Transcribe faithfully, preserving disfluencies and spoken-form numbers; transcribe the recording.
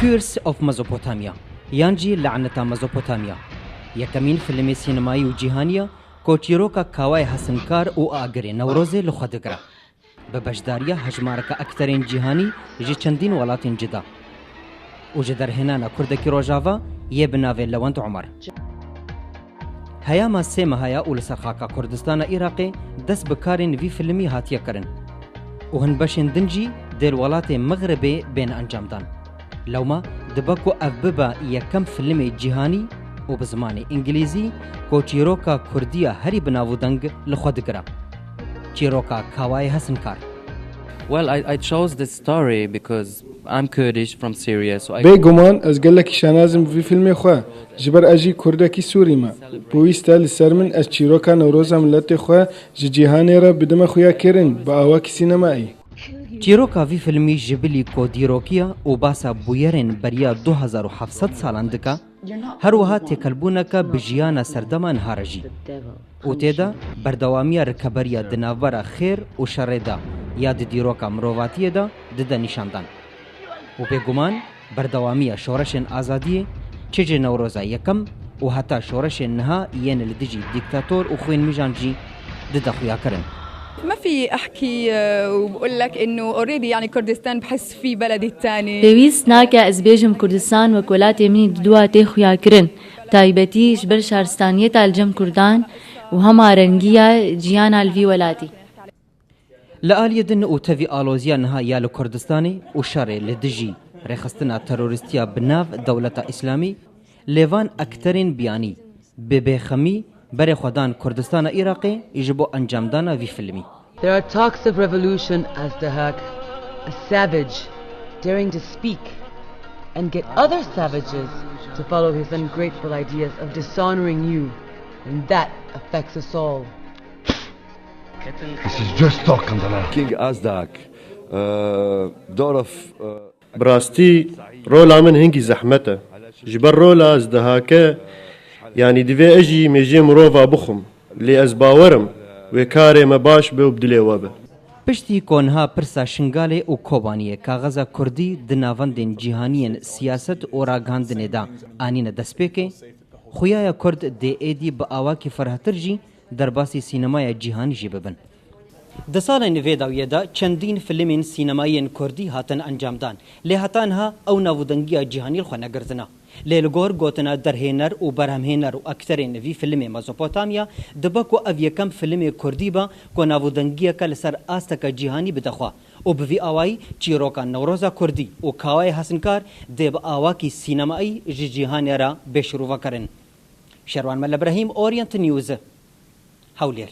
Curse of Mesopotamia, yan jî Laneta Mezopotamya, yekemîn filmê sînemayî û cîhanî ye ku çîroka Kawayê Hesinkar û Agirê Newrozê li xwe digire. Bi beşdariya hejmareke ekterên cîhanî ji çendîn welatên cida û ji derhênana kurdekî rojava yê bi navê Lewend Omer. Heyama sê meha ya û li ser xaka Kurdistana Iraqê dest bi karên vî filmî hatiye kirin û hin beşên din jî dê li welatê Mixribê bên encamdan. Lewma dibe ku ev bibe yekem filmê cîhanî û bi zimanê îngilîzî ku çîroka kurdî ya herî bi nav û deng li xwe digire. Çîroka Kawayê Hesinkar. Well, I, I chose this story because I'm Kurdish from Syria, so I Bêguman ez gelekî şanaz im bi vî filmê xwe, ji ber ez jî kurdekî Sûrî me. Pêwîst e li ser min ez çîroka Newroza miletê xwe ji cîhanê re bidime xuyakirin bi awakî sînemayî. Çîroka vî filmî ji bilî ku dîrokî ye û basa bûyerên beriya du hezar û heft sed salan dike, her wiha têkelbûneke bi jiyana serdema niha re jî. Û tê de berdewamiya rikeberiya di navbera xêr û şerê de ya di dîroka mirovatiyê de dide nîşandan. Û bêguman berdewamiya şoreşên azadiyê, çi ji Newroza yekem û heta şoreşên niha yên li dijî dîktator û xwînmijan jî dide xuyakirin. ما في أحكي، آه، وبقول لك إنه already يعني كردستان بحس في بلدي الثاني. Pêwîst nake ez bêjim Kurdistan wek welatê min î di dua tê xuyakirin. Bi taybetî ji ber şaristaniyeta li cem Kurdan û hema rengiya ciyana li vî welatî. Li aliyê din û tevî aloziya niha ya li Kurdistanê û şerê li dijî rêxistina terorîstiya bi nav Dewleta Îslamî, lê van ekterên biyanî bi bêxemî berê xwe dan Kurdistana Iraqê ji bo encamdana vî filmî. There are talks of revolution as Dahak, a savage, daring to speak and get other savages to follow his ungrateful ideas of dishonoring you, and that affects us all. This is just talk, Kandala. King Azdak, uh, daughter of, uh, Bi rastî rola min hingî zehmet e. Ji ber rola ez dihake, yanî divê ez jî mêjiyê mirova bixwim. Lê ez bawer im wê karê me baş be û bi dilê we be. Piştî ku niha pirsa Şingalê û Kobaniyê kaxeza kurdî di navendên cîhanî yên siyaset û ragihandinê de anîne destpêkê, xuya ya kurd dê êdî bi awakî ferhtir jî derbasî sînemaya cîhanî jî bibin. Di salên vê dawiyê de çendîn filmên sînemayiyên kurdî hatin encamdan, lê heta niha ew navûdengiya cîhanî li xwe negirtina. Lê li gor gotina derhêner û berhemhêner û ekterên vî filmê Mezopotamya, dibe ku ev yekem filmê kurdî be ku navûdengiyeke li ser asteke cîhanî bide xwe û bi vî awayî çîroka Newroza Kurdî û Kawayê Hesinkar dê bi awakî sînemayî ji cîhanê re bê şirovekirin. Şerwan Mele Birahîm, Orient News, Hewlêr.